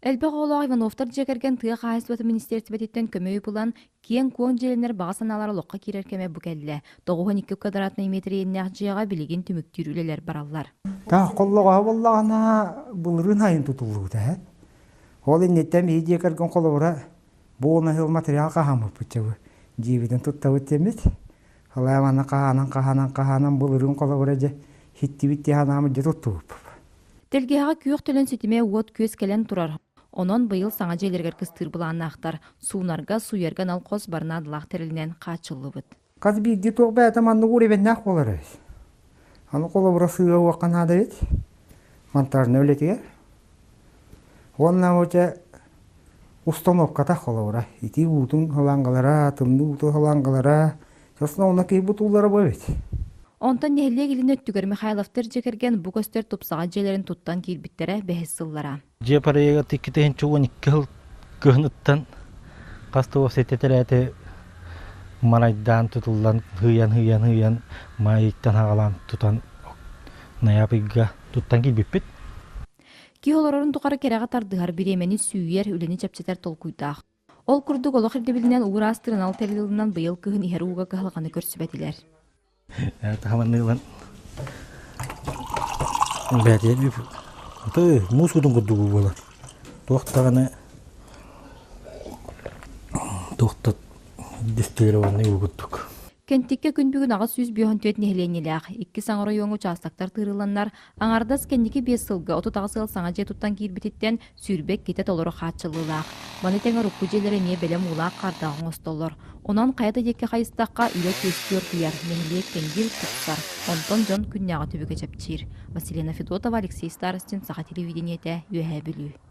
Элбэх оҕолоох Ивановтар дьиэ кэргэн тыа хаһаайыстыбатын министиэристибэтиттэн көмө үп ылан, киэҥ-куоҥ дьиэлэнэр баҕа санаалара олоххо киирэр кэмэ бу кэллэ. 92 квадратнай метр иэннээх дьиэҕэ билигин түмүктүүр үлэлэр бараллар. Таах холлоҕоһо буоллаҕына былырыын айын тутуллубута ээ. Ол инниттэн биһи дьиэ кэргэн холобура бу уон сыл материал хаһааммыппыт дьэ бу дьиэбитин туттабыт диэммит. Халай манна хаһаанан хаһаанан хаһаанан былырыын холобура дьэ хиттибит дии санааммыт дьэ туттубуппут. Тэлгэһэҕэ күөх төлөн ситимэ уот-күөс кэлэн турар. Онон быйыл саҥа дьиэлэригэр кыстыыр былааннаахтар. Суунарга, сууйарга анал хос барнаадалаах тэрилинэн хааччыллыбыт. Хас биирдии туох бэйэтэ маннык уровеннаах буолар эбит. Аны холобура сыыһа уохха наада эбит. Монтажнай үлэтигэр. Уонна дьэ установката холобура итии уутун ылангалара, тымныы уутун ылангалара, Основно киһи бутууллара бу эбит. Онтон нэһилиэк илин өттүгэр Михайловтар дьиэ кэргэн бу көстөр тупсаҕай дьиэлэрин туттан киирбиттэрэ бэһис сыллара. Дьиэ проега 2012 сыл кыһыныттан хас да уопсай тэтэрээти марайдаан тутуллан һыйан-һыйан-һыйан маайыттан аҕалаан тутан ноябрьга туттан киирбиппит. Киһи олорорун тухары кэрэҕэ тардыһар, бириэмэни сүүйэр, үлэни чэпчэтэр толкуйдаах. Ол курдук олох ирдэбилинэн уу ыраастыыр анал тэрил ылынан быйыл кыһын иһэр ууга кыһалҕаны көрсүбэтилэр. Таһаманныылан бээтиэ муус кутун курдук буолар. Туох даҕаны туох да дистиллированный уу курдук. Кэнтиккэ күн бүгүн 854 нэһилиэнньэлээх, икки саҥа оройуоҥҥа учаастактар тыырылланнар, аҥардас кэнники биэс сылга 38 ыал саҥа дьиэ туттан киирбититтэн 22 толору хааччыллыылаах. Маны тэҥэ урукку дьиэлэр эмиэ бэлэм уулаах-хаардаах оҥостоллор. Онон хайа да диэки хайыстахха, үлэ күөстүү оргуйар, нэһилиэк кэҥиир, тупсар. Онтон дьон күннээҕи түбүгэ чэпчиир. Василина Федотова, Алексей Старостин, Саха телевидениетэ, Үөһээ Бүлүү.